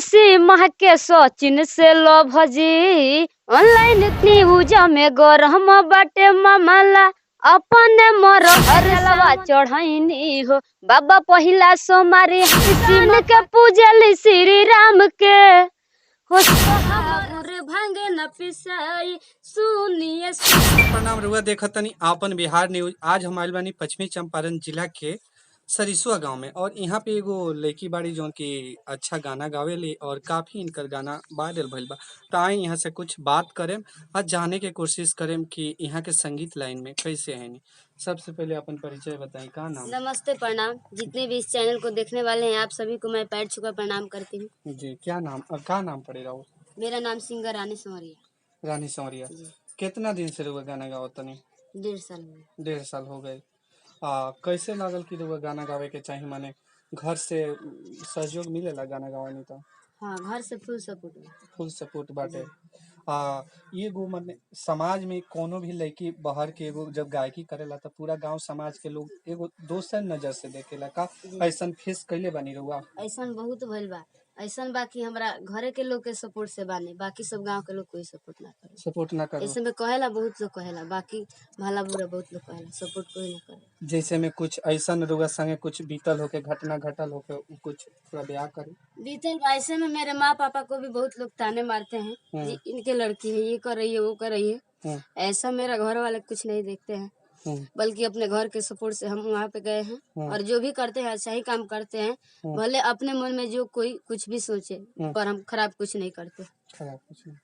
सीमा के सचिन से लव जी। ऑनलाइन न्यूज में गरम बाटे मामला, अपने मरहर चढ़ैनी हो। बाबा पहिला सोमारी सीमा के पूजली श्री राम के हो। सोहागुर भांग न पिसाई सुनिए। प्रणाम रुआ, देखत तनी आपन बिहार न्यूज। आज हम आइल बानी पश्चिमी चंपारण जिला के सरिसुआ गांव में और यहाँ पे एगो लड़की बाड़ी जौन की अच्छा गाना गावेली और काफी इनकर गाना वायरल भइल बा। त आई यहाँ से कुछ बात करेम और जाने के कोशिश करेम कि यहाँ के संगीत लाइन में कैसे हैनी। सबसे पहले अपन परिचय बताई, का नाम? नमस्ते, प्रणाम। जितने भी इस चैनल को देखने वाले हैं, आप सभी को मैं पैर छूकर प्रणाम करती हूँ। जी, क्या नाम और का नाम पड़ेगा वो? मेरा नाम सिंगर रानी संवरिया। रानी संवरिया। जी। कितना दिन से रुआ गाना गावत तनी? 1.5 साल हो गया। 1.5 साल हो गए। कैसे लागल कि रुआ गाना गावे के चाही? माने घर से सहयोग मिलेला गाना गावे तो? हाँ, घर से फुल सपोर्ट है। फुल सपोर्ट बाटे। एगो माने समाज में कोनो भी लड़की बाहर के एगो जब गायकी करेला त पूरा गांव समाज के लोग एगो दोसर नजर से देखेला का? ऐसन फेस कैले बानी रुआ? ऐसन बहुत भइल बा। ऐसन बा कि हमरा घरे के लोग के सपोर्ट से बानी, बाकी सब गांव के लोग कोई सपोर्ट ना करे। सपोर्ट ना करो। ऐसे में कहेला, बहुत लोग कहेला, बाकी भला बुरा बहुत लोग कहेला, सपोर्ट कोई ना करे। जैसे में कुछ ऐसन रुआ संगे कुछ बीतल होके, घटना घटल होके, उ कुछ थोड़ा बयां करी। बीतल बा। ऐसे में मेरे माँ पापा को भी बहुत लोग ताने मारते हैं, जी इनके लड़की है, ये कर रही है, वो कर रही है। ऐसा मेरा घर वाले कुछ नहीं देखते हैं, बल्कि अपने घर के सपोर्ट से हम वहाँ पे गए हैं और जो भी करते हैं, अच्छा ही काम करते हैं। भले अपने मन में जो कोई कुछ भी सोचे, पर हम खराब कुछ नहीं करते। खराब कुछ नहीं।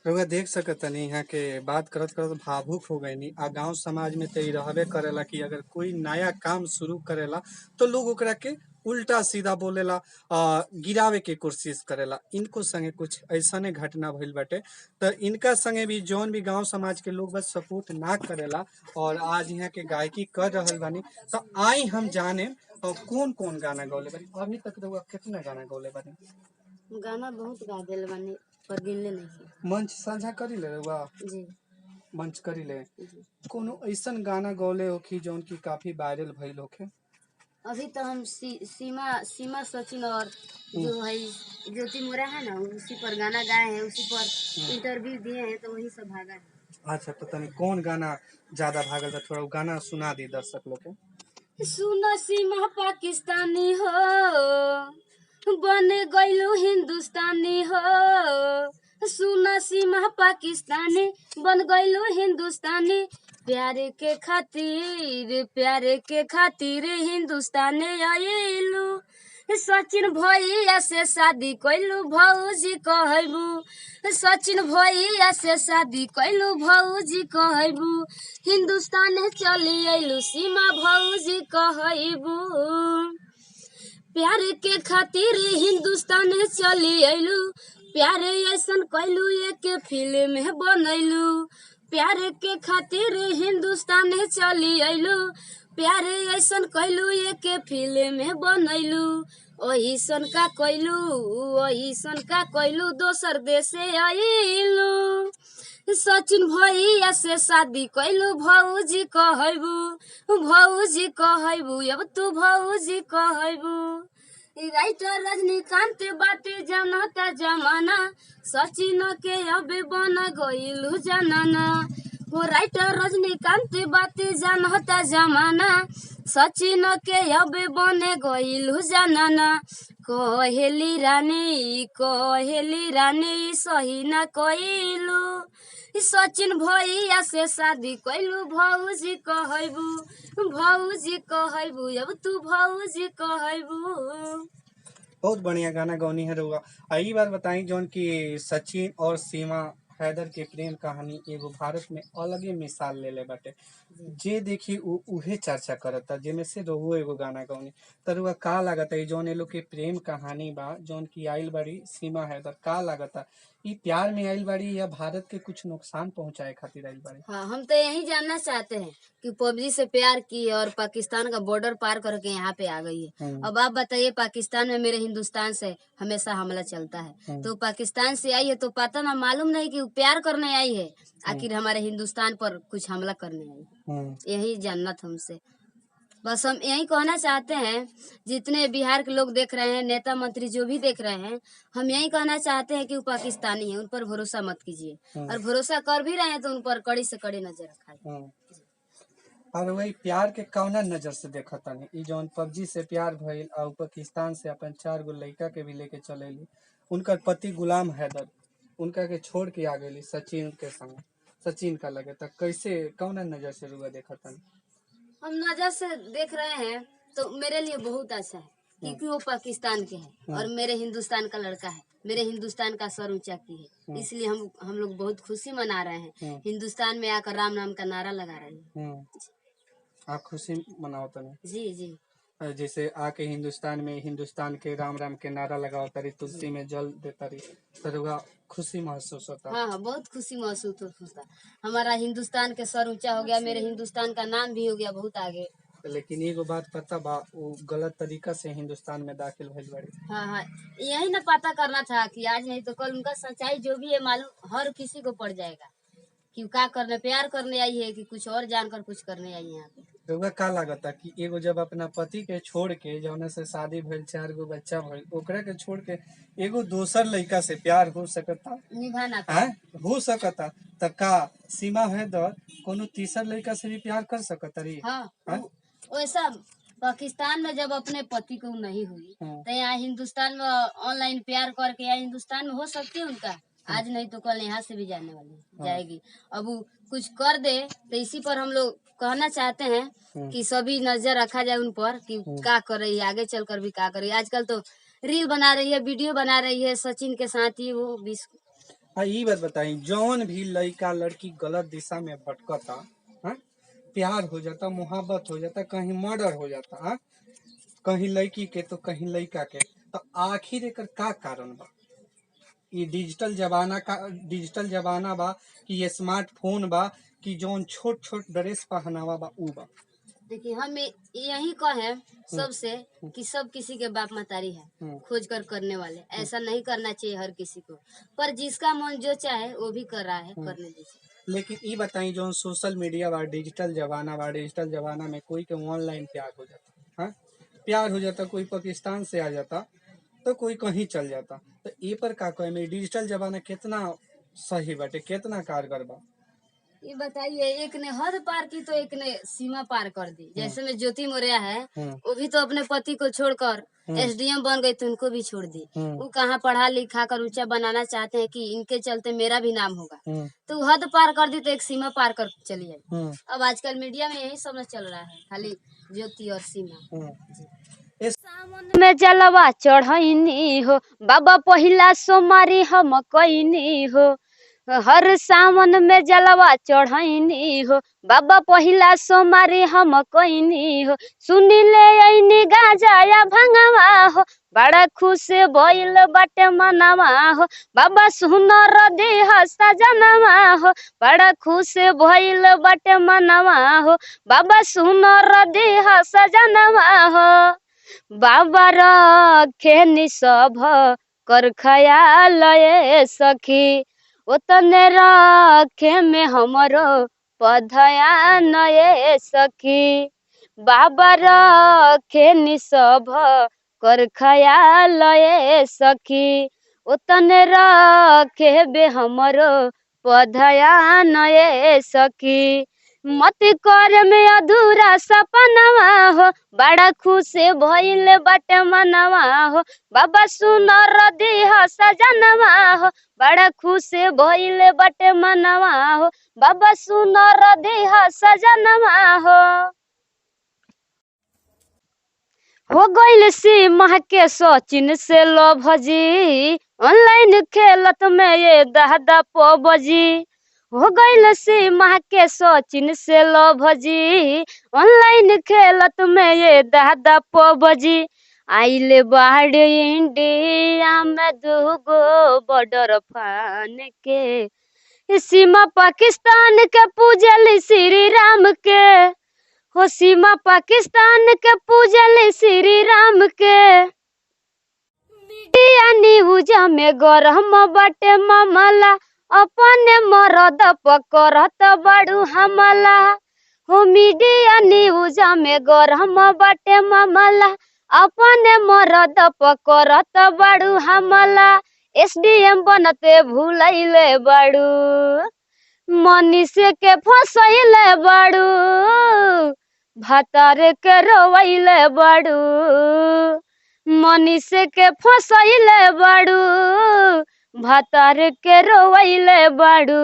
रउआ देख सकतनी, यहाँ के बात करत करत भावुक हो गईनी। आ गांव समाज में तो ई रहबे करेला कि अगर कोई नया काम शुरू करेला तो लोग ओकरा के उल्टा सीधा बोलेला, गिरावे के कोशिश करेला। इनको संगे कुछ ऐसने घटना भइल बाटे, त इनका संगे भी जौन भी गांव समाज के लोग बस सपोर्ट ना करेला और आज यहाँ के गायकी कर रहल बानी। तो आई हम जाने और कौन कौन गाना गौले बानी। अभी तक रउआ कितना गाना गौले बानी? गाना बहुत गा दिल बानी, पर गिनले नहीं की। मंच साझा करी ले रउआ? जी। मंच करी ले? जी। कोनो ऐसन गाना गौले होखी जौन की काफी वायरल भइल होखे? अभी तो हम सीमा सीमा सचिन और जो है ज्योति मोरा है ना, उसी पर गाना गाए हैं, उसी पर इंटरव्यू दिए हैं, तो वही सब भागा है। अच्छा, तो तनी कौन गाना ज्यादा भागल बा, थोड़ा उ गाना सुना दी दर्शक लोग के। सुनो सीमा पाकिस्तानी हो, बन गइलू हिंदुस्तानी हो। सुनो सीमा पाकिस्तानी, बन गइलू हिंदुस्तानी। प्यार के खातिर, प्यार के खातिर हिंदुस्तान आइलू। सचिन भैया से शादी कैलू भौजी कहबू। सचिन भैया से शादी कैलू भौजी कहबू। हिंदुस्तान चली अइलू सीमा भौजी कहबू। प्यार के खातिर हिंदुस्तान चली अइलू। प्यार ऐसन कैलू, एक फिल्म बनैलू। प्यार के खातिर हिंदुस्तान चली अइलू। प्यार ऐसन कैलू, एक फिल्म बनैलू। ओहिसन का कैलू, ओहिसन का कैलू, दोसर देश अइलू। सचिन भैया से शादी कैलू भौजी कहबू। भौजी कहबू, अब तू भौजी कहबू। राइटर रजनीकांत बाटे जानता जमाना, सचिन के अब बन गइलू जनाना हो। राइटर रजनीकांत बाटे जानता जमाना, सचिन के अब बन गइलू जनाना। कहेली रानी, कहेली रानी, सही ना कइलू। सचिन भैया से शादी कैलू भौजी कहबू। भौजी कहबू, अब तू भौजी कहबू। बहुत बढ़िया गाना गौनी है रउआ। आ ई बात बताई जौन की सचिन और सीमा हैदर के प्रेम कहानी एगो भारत में अलगे मिसाल लेले बाटे, जे देखी उ उहे चर्चा करता, जेमे से रउओ एगो गाना गौनी, त रउआ का लागता, ई जौन ए लोग के प्रेम कहानी बा, जौन की आइल बाड़ी सीमा हैदर, का लागता, ई प्यार में आइल बाड़ी या भारत के कुछ नुकसान पहुंचाए खातिर आइल बाड़ी? हाँ, हम तो यही जानना चाहते हैं कि पबजी से प्यार की और पाकिस्तान का बॉर्डर पार करके यहाँ पे आ गई है। अब आप बताइए, पाकिस्तान में मेरे हिंदुस्तान से हमेशा हमला चलता है, तो पाकिस्तान से आई है तो पता ना, मालूम नहीं कि वो प्यार करने आई है, आखिर हमारे हिंदुस्तान पर कुछ हमला करने आई है। यही जानना था हमसे। बस हम यही कहना चाहते हैं, जितने बिहार के लोग देख रहे हैं, नेता मंत्री जो भी देख रहे हैं, हम यही कहना चाहते हैं कि वो पाकिस्तानी है, उन पर भरोसा मत कीजिए। और भरोसा कर भी रहे हैं तो उन पर कड़ी से कड़ी नजर रखा जाए। और वही प्यार के कौना नजर से देखतानी? ई जौन पबजी से प्यार भइल आ उ पाकिस्तान से अपन 4 गो लइका के भी लेके चल अइली, उनकर पति गुलाम हैदर उनका के छोड़ के आ गइली सचिन के संग, सचिन का लगे, त कैसे कौना नजर से रुआ देखतानी? हम नजर से देख रहे हैं तो मेरे लिए बहुत अच्छा है, क्योंकि वो पाकिस्तान के हैं और मेरे हिंदुस्तान का लड़का है, मेरे हिंदुस्तान का सर ऊंचा की है, इसलिए हम लोग बहुत खुशी मना रहे हैं। हिंदुस्तान में आकर राम नाम का नारा लगा रहे हैं। आप खुशी मनाओ तनी? जी जी। जैसे आके हिंदुस्तान में हिंदुस्तान के राम राम के नारा लगाओ तारी, तुलसी में जल देता रही, तो रुआ खुशी महसूस होता? हाँ हाँ, बहुत खुशी महसूस होता। हमारा हिंदुस्तान के सर ऊंचा हो गया, मेरे हिंदुस्तान का नाम भी हो गया बहुत आगे। लेकिन एगो बात पता बा, वो गलत तरीका से हिंदुस्तान में दाखिल भइल बाड़ी। हाँ हाँ, यही ना पता करना था कि आज नहीं तो कल उनका सच्चाई जो भी है मालूम हर किसी को पड़ जाएगा कि का करने, प्यार करने आई है कि कुछ और जानकर कुछ करने आई है यहाँ पे। रउआ का लागता कि एगो जब अपना पति के छोड़ के, जौना से शादी भइल, 4 गो बच्चा भइल, ओकरा के छोड़ के एगो दोसर लइका से प्यार हो सकता? निभाना। हैं, हो सकता? त का सीमा हैदर कोनो तीसर लइका से भी प्यार कर सकता रही? हाँ। हाँ? वैसा पाकिस्तान में जब अपने पति को नहीं हुई तो यहाँ हिंदुस्तान में ऑनलाइन प्यार करके यहाँ हिंदुस्तान में हो सकती है उनका। आज नहीं तो कल यहाँ से भी जाने वाली है, जाएगी। अब वो कुछ कर दे तो इसी पर हम लोग कहना चाहते हैं कि सभी नजर रखा जाए उन पर कि का कर रही है, आगे चलकर भी का कर रही है। आजकल तो रील बना रही है, वीडियो बना रही है सचिन के साथ ही वो 20। हाँ, ई बात बताई, जौन भी लड़का लड़की गलत दिशा में भटकता, हाँ, प्यार हो जाता, मोहब्बत हो जाता, कहीं मर्डर हो जाता, हाँ, कहीं लड़की के तो कहीं लड़का के, तो आखिर एकर का कारण बा? ये डिजिटल जमाना का, डिजिटल जमाना बा कि ये स्मार्टफोन बा कि जौन छोट छोट ड्रेस पहनावा बा ऊ बा? देखिए, हम यही कहें सबसे कि सब किसी के बाप मतारी है, खोज कर करने वाले। ऐसा नहीं करना चाहिए हर किसी को, पर जिसका मन जो चाहे वो भी कर रहा है, करने दीजिए। लेकिन ई बताई, जौन सोशल मीडिया बा, डिजिटल जमाना बा, डिजिटल जमाना में कोई के ऑनलाइन प्यार हो जाता, हाँ, प्यार हो जाता, कोई पाकिस्तान से आ जाता तो कोई कहीं चल जाता, तो ए पर का कहे में डिजिटल जमाना कितना सही बाटे, कितना कारगर बा? ये बताइए, एक ने हद पार की तो एक ने सीमा पार कर दी। जैसे में ज्योति मौर्य है, वो भी तो अपने पति को छोड़कर एसडीएम बन गई तो उनको भी छोड़ दी। वो कहाँ पढ़ा लिखा कर ऊंचा बनाना चाहते हैं कि इनके चलते मेरा भी नाम होगा, तो वो हद पार कर दी तो एक सीमा पार कर चली आई। अब आजकल मीडिया में यही सब चल रहा है, खाली ज्योति और सीमा। सावन में जलवा चढ़ैनी हो बाबा, पहिला सोमारी हम कैनी हो। हर सावन में जलवा चढ़ैनी हो बाबा, पहिला सोमारी हम कैनी हो। सुनी ले ऐनी गाजा या भंगवा हो, बड़ा खुश भइल बाटे मनवा हो बाबा, सुनर देह सजनवा हो। बड़ा खुश भइल बाटे मनवा हो बाबा, सुनर देह सजनवा हो। बाबा रखे सब कर ख्याल ए सखी, ओतने रखे में हमरो पधया नए सखी। बाबा रखे सब कर ख्याल ए सखी, ओतने रखे बे हमरो पधया नए सखी। मत कर में अधूरा सपनवा हो, बड़ा खुश भइल बाटे मनवा हो बाबा, सुनर देह सजनवा हो। बड़ा खुश भइल बाटे मनवा हो बाबा, सुनर देह सजनवा हो। हो गइल सीमा के सचिन से लव जी, ऑनलाइन खेलत में ये दादा पबजी। हो गइल सीमा के सचिन से लव जी, ऑनलाइन खेलत में ये दादा पबजी। आइले बाढ़ इंडिया में दूगो बॉर्डर फान के, सीमा पाकिस्तान के पूजल श्री राम के हो। सीमा पाकिस्तान के पूजल श्री राम के। मीडिया न्यूज में गरम बाटे मामला, अपने मरद पकड़त बड़ू हमला। हो मीडिया न्यूज में गरम बाटे मामला, अपने मरद पकड़त बाड़ू हमला, एसडीएम बनते भूलैले बाड़ू, मनीष के फसैले बाड़ू, भतार के रोवैले बाड़ू, मनीष के फसैले बाड़ू, भतार के रोवैले बाड़ू।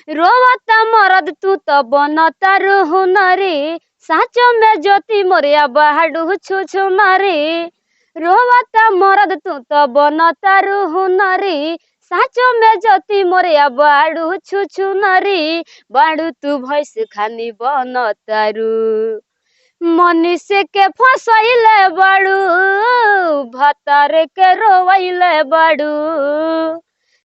रोवता मरद तू तो बनता रुहुनरी, साँचो में ज्योति मोरिया बाड़ू छु छु मारी। रोवता मरद तू तो बनता रुहुनरी, साँचो में ज्योति मोरिया बाड़ू छु छु नरी, बाड़ू तू भैंस खानी बनतारू, मनीष के फसैले बाड़ू, भतार के रोवैले बाड़ू।